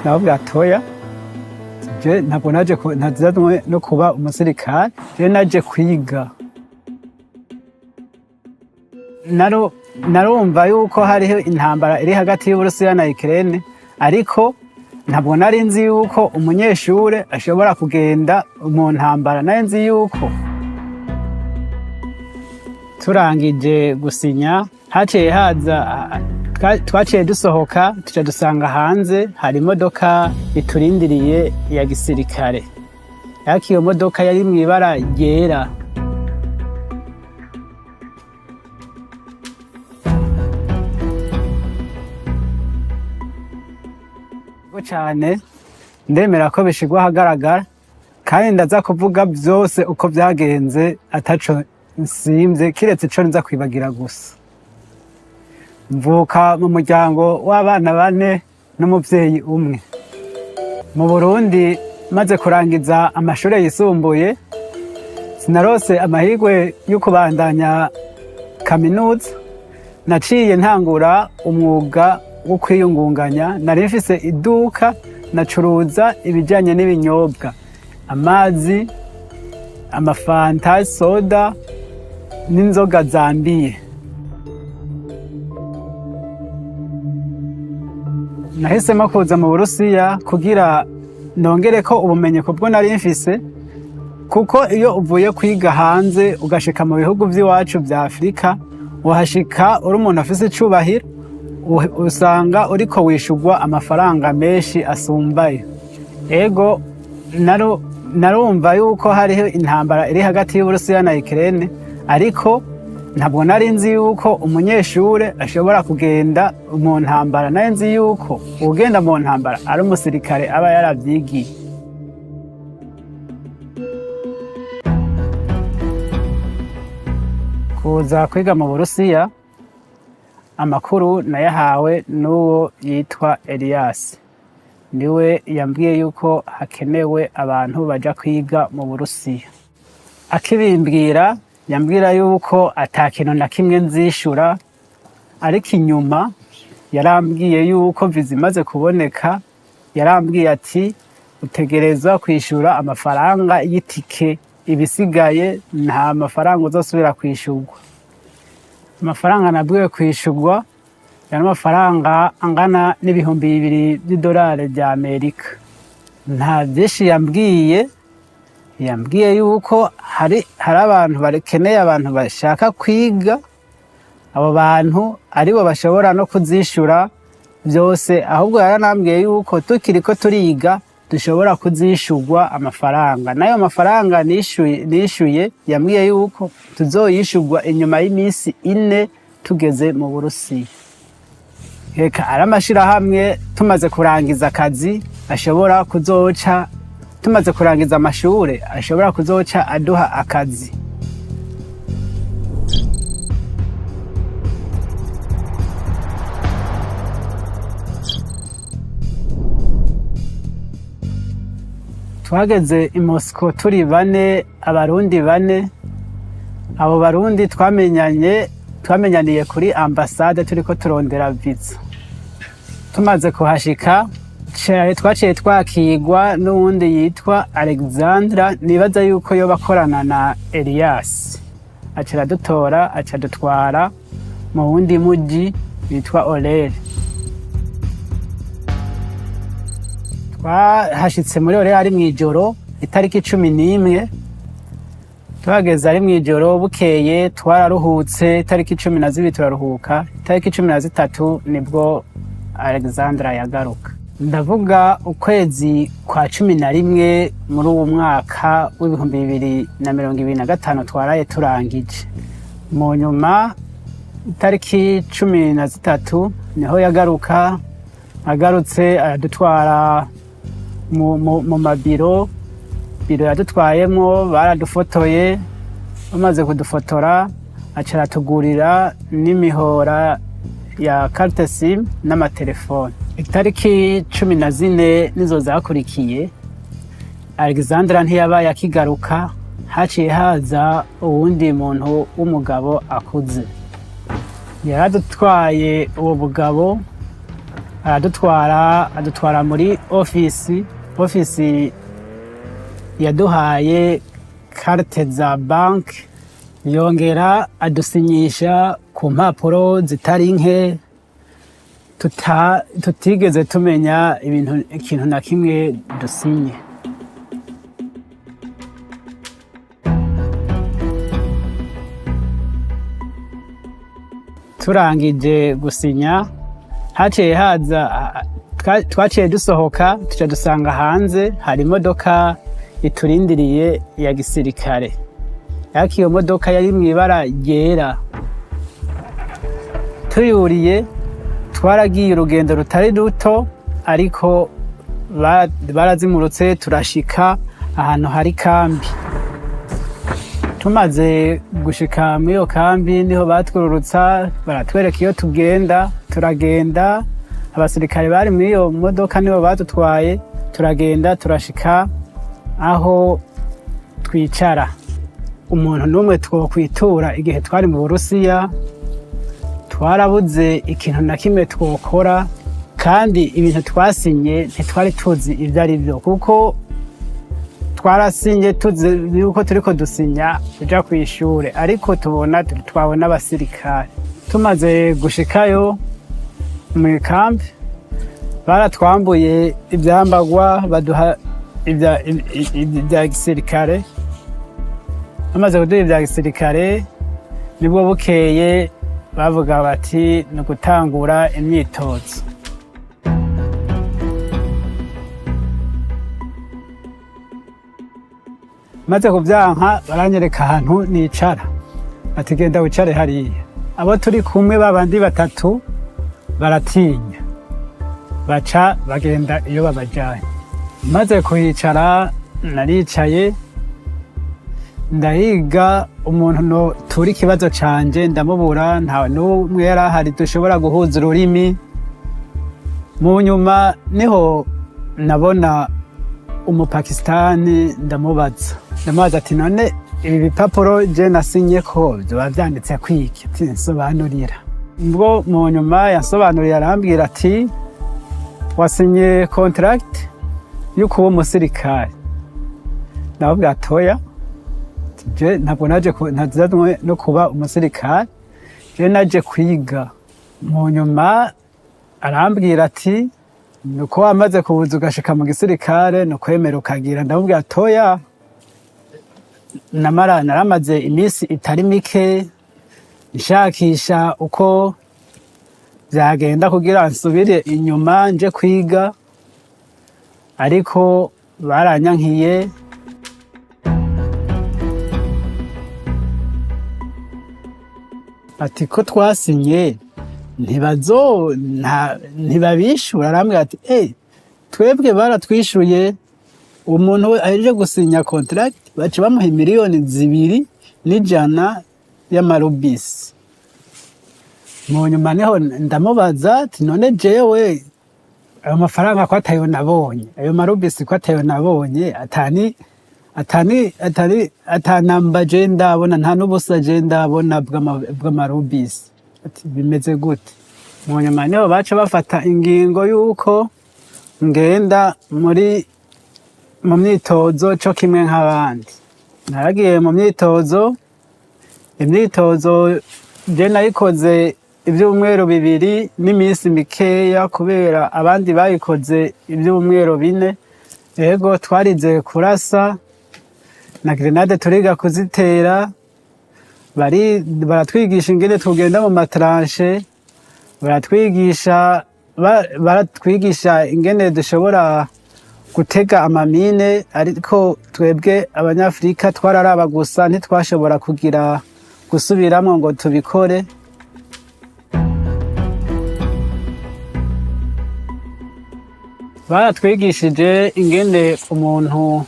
Nababwira atoya, je ntabwo naje ntazanwe no kuba umusirikare, je naje kwiga. Narumva yuko hariho intambara iri hagati y'Uburusiya na Ukraine, ariko ntabwo nari nzi yuko umunyeshure ashobora kugenda mu ntambara. Nari nzi yuko turangije gusinya haciye haza twaciye dusohoka, tuca dusanga hanze hari imodoka iturindiriye ya gisirikare, ariko iyo modoka yari mw'ibara ryera. Cane ndemera ko bishigwa ahagaragara, kandi ndaza kuvuga vyose uko vyagenze ataco nsimvye, kiretse ico nza kwibagira gusa. Mvuka mu muryango w'abana bane n'umuvyeyi umwe. Mu Burundi maze kurangiza amashure yisumbuye, sinarose amahirwe yo kubandanya kaminuza. Naciye ntangura umwuga wo kwiyungunganya. Nari mfise iduka, nacuruza ibijanye n'ibinyobwa, amazi, amafanta, soda n'inzoga zambiye. Nahisemo kuza mu Burusiya kugira nongereko ubumenyi kubwo nari mfise, kuko iyo uvuye kwiga hanze ugashika mu bihugu vy'iwacu vya Afurika, uhashika uri umuntu afise icubahiro, usanga uriko wishurwa amafaranga menshi asumbayo. Ego, narumva yuko hariho intambara iri hagati y'Uburusiya na Ukraine, ariko ntabwo nari nzi yuko umunyeshure ashobora kugenda mu ntambara. Nari nzi yuko uwugenda mu ntambara ari umusirikare aba yaravyigiye. Kuza kwiga mu Burusiya, amakuru nayahawe n'uwo yitwa Elias. Niwe yambwiye yuko hakenewe abantu baja kwiga mu Burusiya. Akibimbwira, yambwira yuko ata kintu na kimwe nzishura, ariko inyuma yarambwiye yuko viza imaze kuboneka, yarambwiye ati utegerezwa kwishura amafaranga y'itike, ibisigaye nta mafaranga uzosubira kwishurwa. Amafaranga nabwiwe kwishurwa yari amafaranga angana n'ibihumbi bibiri by'idolari rya Amerika. Nta vyinshi yambwiye, yambwiye yuko hari abantu bakeneye abantu bashaka kwiga, abo bantu aribo bashobora no kuzishura vyose. Ahubwo yaranambwiye yuko tukiriko turiga dushobora kuzishurwa amafaranga, nayo mafaranga nishuye yambwiye yuko tuzoyishurwa inyuma y'imisi 4 tugeze mu Burusiya. Eka ari amashirahamwe tumaze kurangiza akazi ashobora kuzoca, tumaze kurangiza amashure ashobora kuzoca aduha akazi. Twageze i Moscow turi bane, abarundi bane. Abo barundi twamenyaniye kuri ambasade turiko turondera visa. Tumaze kuhashika, twaciye twakigwa n'uwundi yitwa Alexandra, nibaza yuko yoba akorana na Elias. Aca aradutora, aca adutwara mu wundi muji witwa Orel. Twahashitse muri Orel ari mw'ijoro, itariki 11. Tuhageze ari mw'ijoro, bukeye twararuhutse, itariki 12 turaruhuka, itariki 13 nibwo Alexandra yagaruka. Ndavuga ukwezi kwa 11 muri uwo mwaka w'ibihumbi bibiri na mirongo ibiri na gatanu twaraye turangije. Mu nyuma itariki 13 niho yagaruka, agarutse aradutwara mu mabiro. Biro yadutwayemwo baradufotoye, bamaze kudufotora aca aratugurira n'imihora ya carte SIM n'amatelefone. Itariki 14 nizo zakurikiye, Alexandra ntiyabaye akigaruka, haciye haza uwundi muntu w'umugabo akuze. Yaradutwaye uwo mugabo, Aradutwara, adutwara muri ofisi. Ofisi yaduhaye carte za banki, yongera adusinyisha ku mpapuro zitari nke tutigeze tumenya ibintu ikintu na kimwe dusinye. Turangije gusinya, haciye haza twaciye dusohoka, tuca dusanga hanze hari imodoka iturindiriye ya gisirikare, ariko iyo modoka yari mw'ibara ryera. Tuyuriye, twaragiye urugendo rutari ruto, ariko barazimurutse, turashika ahantu hari kambi. Tumaze gushika muri iyo kambi, niho batwururutsa, baratwereka iyo tugenda. Turagenda, abasirikare bari muri iyo modoka nibo badutwaye. Turagenda, turashika aho twicara. Umuntu n'umwe twokwitura igihe twari mu Burusiya, twarabuze ikintu na kimwe twokora, kandi ibintu twasinye ntitwari tuzi ibyo ari byo, kuko twarasinye tuzi yuko turiko dusinya tuja kw'ishure, ariko tubona twabona abasirikare. Tumaze gushikayo mu kambi, baratwambuye ivyambagwa, baduha ibya gisirikare. Bamaze kuduha ibya gisirikare, nibwo bukeye bavuga bati ni ugutangura imyitozo. Maze kuvyanka, baranyereka ahantu nicara, ati genda wicare hariya. Abo turi kumwe babandi batatu baratinya, baca bagenda iyo babajanye. Maze kuhicara, naricaye ndahiga umuntu no tura ikibazo canje, ndamubura, nta n'umwe yari ahari dushobora guhuza ururimi. Mu nyuma niho nabona Umupakistani, ndamubaza, ndamubaza ati none ibi bipapuro je nasinye ko vyoba vyanditse kwiki? Ati nsobanurira. Ubwo mu nyuma yansobanuriye, arambwira ati wasinye contract yo kuba umusirikare. Ndamubwira ati oya, je ntabwo naje ntazanwe no kuba umusirikare, je naje kwiga. Mu nyuma arambwira ati nuko wamaze kuza ugashika mu gisirikare, ni ukwemera ukagira. Ndamubwira ati oya, namara naramaze iminsi itari mike nshakisha uko vyagenda kugira nsubire inyuma nje kwiga, ariko baranyankiye. Ati ko twasinye ntibazo ntibabishura? Arambwira ati twebwe baratwishuye. Umuntu we ahejeje gusinya contract baca bamuha 2,100,000 y'amarubisi. Mu nyuma niho ndamubaza ati none jewe ayo mafaranga ko atayo nabonye, ayo marubisi ko atayo nabonye, atani atanamba je ndabona, nta n'ubusa je ndabona bw'amarubisi, ati bimeze gute? Mu nyuma niho baca bafata ingingo y'uko ngenda mu myitozo co kimwe nk'abandi. Naragiye mu myitozo. Imyitozo je nayikoze ivyumweru 2 n'iminsi mikeya, kubera abandi bayikoze ivyumweru 4. Ego, twarize kurasa na grenade, turiga kuzitera, baratwigisha ingene tugenda mu ma tranchées, baratwigisha ingene dushobora gutega ama mines, ariko twebwe Abanyafrika twararaba gusa, ntitwashobora kugira gusubiramwo ngo tubikore. Baratwigishije ingene umuntu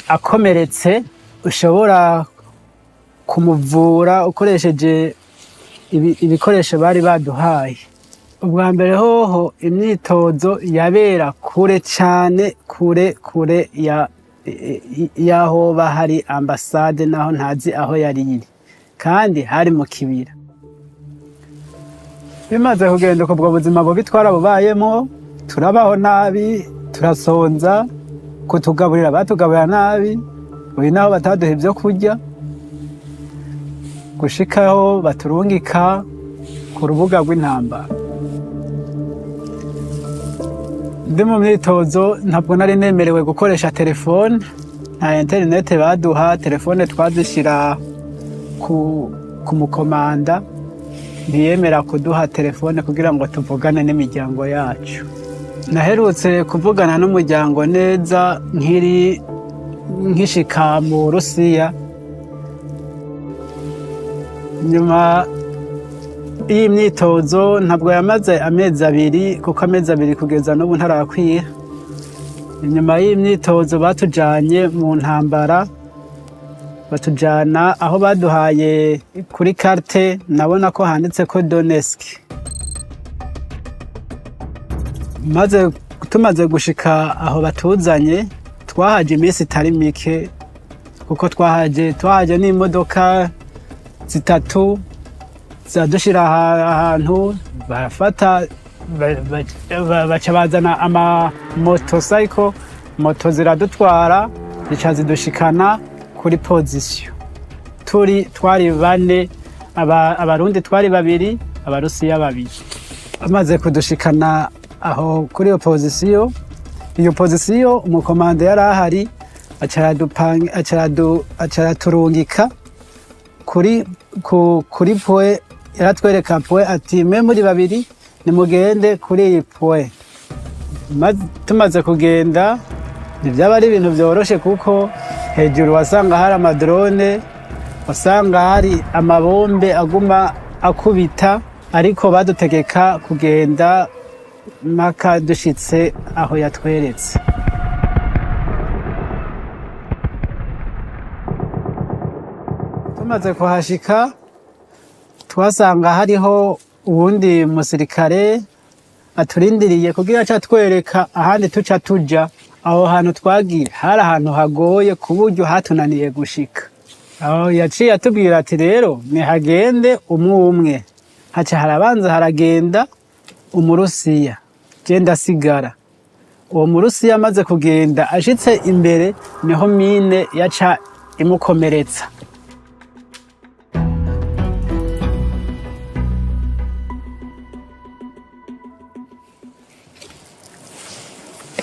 akomeretse ushobora kumuvura ukoresheje ibikoresho bari baduhaye. Ubwa mbere hoho imyitozo yabera kure cane, kure kure y'aho hari ambasade, naho ntazi aho yari iri, kandi hari mu kibira. Bimaze kugenda uko, ubwo buzima bubi twarabubayemo, turabaho nabi, turasonza, kutugaburira batugaburira nabi, uyu naho bataduha ibyo kurya, gushikaho baturungika ku rubuga rw'intambara. Ndi mu myitozo ntabwo nari nemerewe gukoresha telefone, nta interinete baduha. Telefone twazishyira ku mukomanda, ntiyemera kuduha telefone kugira ngo tuvugane n'imiryango yacu. Naherutse kuvugana n'umuryango neza nkiri nkishika mu Burusiya. Nyuma y'imyitozo, ntabwo yamaze amezi 2, kuko amezi 2 kugeza n'ubu ntarakwira. Inyuma y'imyitozo batujanye mu ntambara, batujana aho baduhaye kuri carte, nabona ko handitse ko Donetsk. Maze tumaze gushika aho batuzanye, twahaje iminsi itari mike, kuko twahaje n'imodoka zitatu ziradushira ahantu, barafata baca bazana ama motocycle, moto ziradutwara, zica zidushikana kuri position. Turi twari bane, Abarundi twari babiri, Abarusiya babiri. Bamaze kudushikana aho kuri iyo position, iyo position umukomando yari ahari aca araturungika kuri point. Yaratwereka point ati: "Mwe muri babiri nimugende kuri iyi point." Tumaze kugenda, ntibyaba ari ibintu byoroshe, kuko hejuru wasanga hari ama drone, wasanga hari amabombe aguma akubita, ariko badutegeka kugenda mpaka dushitse aho yatweretse. Tumaze kuhashika, twasanga hariho uwundi musirikare aturindiriye kugira aca atwereka ahandi tuca tuja. Aho hantu twagiye hari ahantu hagoye ku buryo hatunaniye gushika aho. Yaciye atubwira ati: "Rero nihagende umwe umwe." Haca harabanza haragenda Umurusiya, je ndasigara. Uwo Murusiya amaze kugenda, ashitse imbere niho mine yaca imukomeretsa.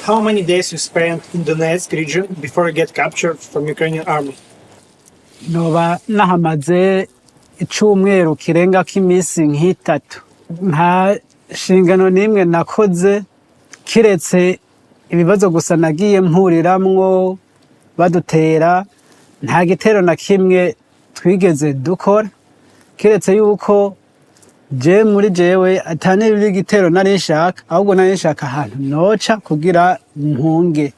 How many days you spent in Donetsk region before you get captured from Ukrainian army? Noba nahamaze icumweru kirenga k'iminsi nk'itatu. Nta nshingano n'imwe nakoze, kiretse ibibazo gusa nagiye mpuriramwo badutera. Nta gitero na kimwe twigeze dukora, kiretse yuko je muri jewe ata n'igitero nari nshaka, ahubwo nari nshaka ahantu noca kugira mpunge.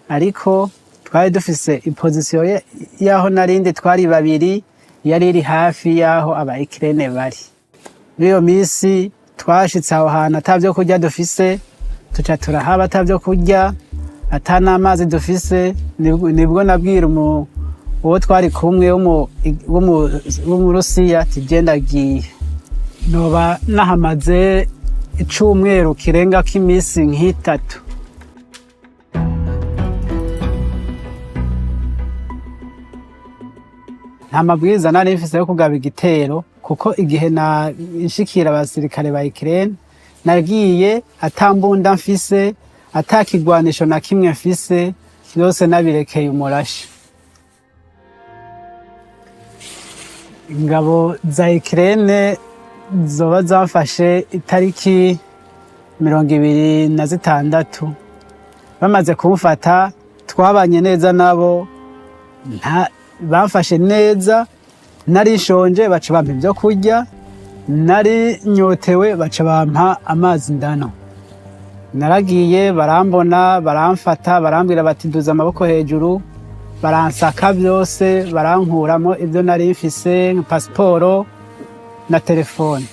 Ariko twari dufise i position y'aho narindi, twari babiri, yari iri hafi y'aho aba Ukraine bari. Muri iyo misi twashitse aho hantu ata vyo kurya dufise, tuca turahaba ata vyo kurya, ata n'amazi dufise. Nibwo nabwira uwo twari kumwe w'Umurusiya ati: "Je ndagiye." Noba nahamaze icumweru kirenga k'iminsi nk'itatu. Nta mabwiriza nari mfise yo kugaba igitero, kuko igihe na nshikira abasirikare ba Ukraine nagiye ata mbunda mfise, ata kigwanisho na kimwe mfise, byose nabirekeye umurashi. Ingabo za Ukraine zoba zamfashe itariki 26. Bamaze kumfata, twabanye neza nabo, nta bamfashe neza. Nari nshonje, baca bampa ibyo kurya, nari nyotewe, baca bampa amazi ndano. Naragiye barambona, baramfata, barambwira bati: "Duza amaboko hejuru." Baransaka byose, barankuramo ibyo nari mfise, pasiporo na telefone.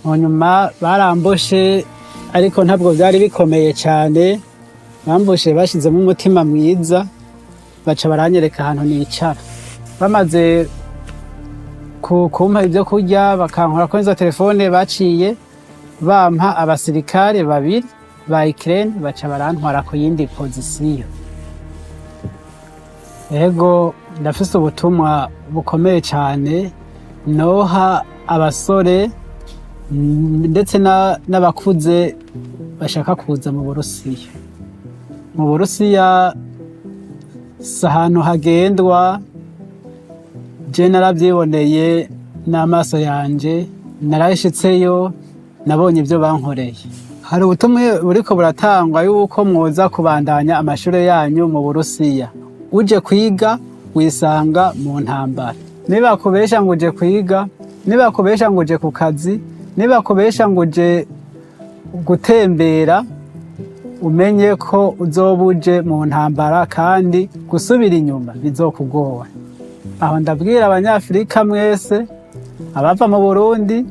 Mu nyuma baramboshe, ariko ntabwo byari bikomeye cyane. Bamboshe bashizemo umutima mwiza, baca baranyereka ahantu nicara. Bamaze kumpa ibyo kurya, bakankora ko izo telefone baciye Bampa abasirikare babiri ba Ukraine, baca barantwara ku yindi position. Ego, ndafise ubutumwa bukomeye cane noha abasore ndetse n'abakuze bashaka kuza mu Burusiya. Mu Burusiya si ahantu hagendwa. Je naravyiboneye n'amaso yanje, narashitseyo, nabonye ibyo bankoreye. Hari ubutumwa buriko buratangwa yuko mwoza kubandanya amashure yanyu mu Burusiya. Uje kwiga wisanga mu ntambara. Nibakubesha ngo uje kwiga, nibakubesha ngo uje ku kazi, nibakubesha ngo uje gutembera, umenye ko uzoba uje mu ntambara kandi gusubira inyuma bizokugora. Aho ndabwira Abanyafurika mwese, abava mu Burundi,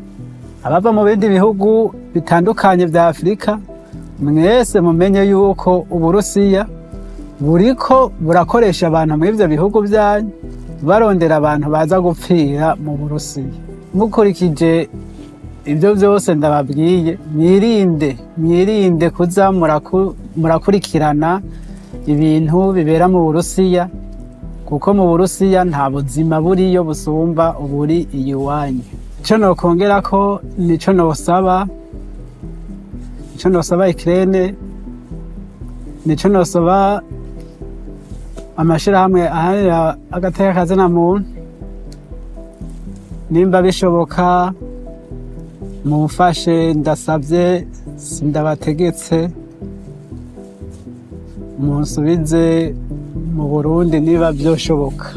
abava mu bindi bihugu bitandukanye vya Afurika, mwese mumenye yuko Uburusiya buriko burakoresha abantu muri ivyo bihugu vyanyu, barondera abantu baza gupfira mu Burusiya. Mukurikije ibyo byose ndababwiye, mwirinde, mwirinde kuza murakurikirana ibintu bibera mu Burusiya, kuko mu Burusiya nta buzima buriyo busumba uburi iwanyu. Ico nokongerako, nico nosaba Ukraine, nico nosaba amashirahamwe aharanira agateka kazina muntu, nimba bishoboka mumfashe. Ndasavye, sindabategetse, munsubize mu Burundi niba vyoshoboka.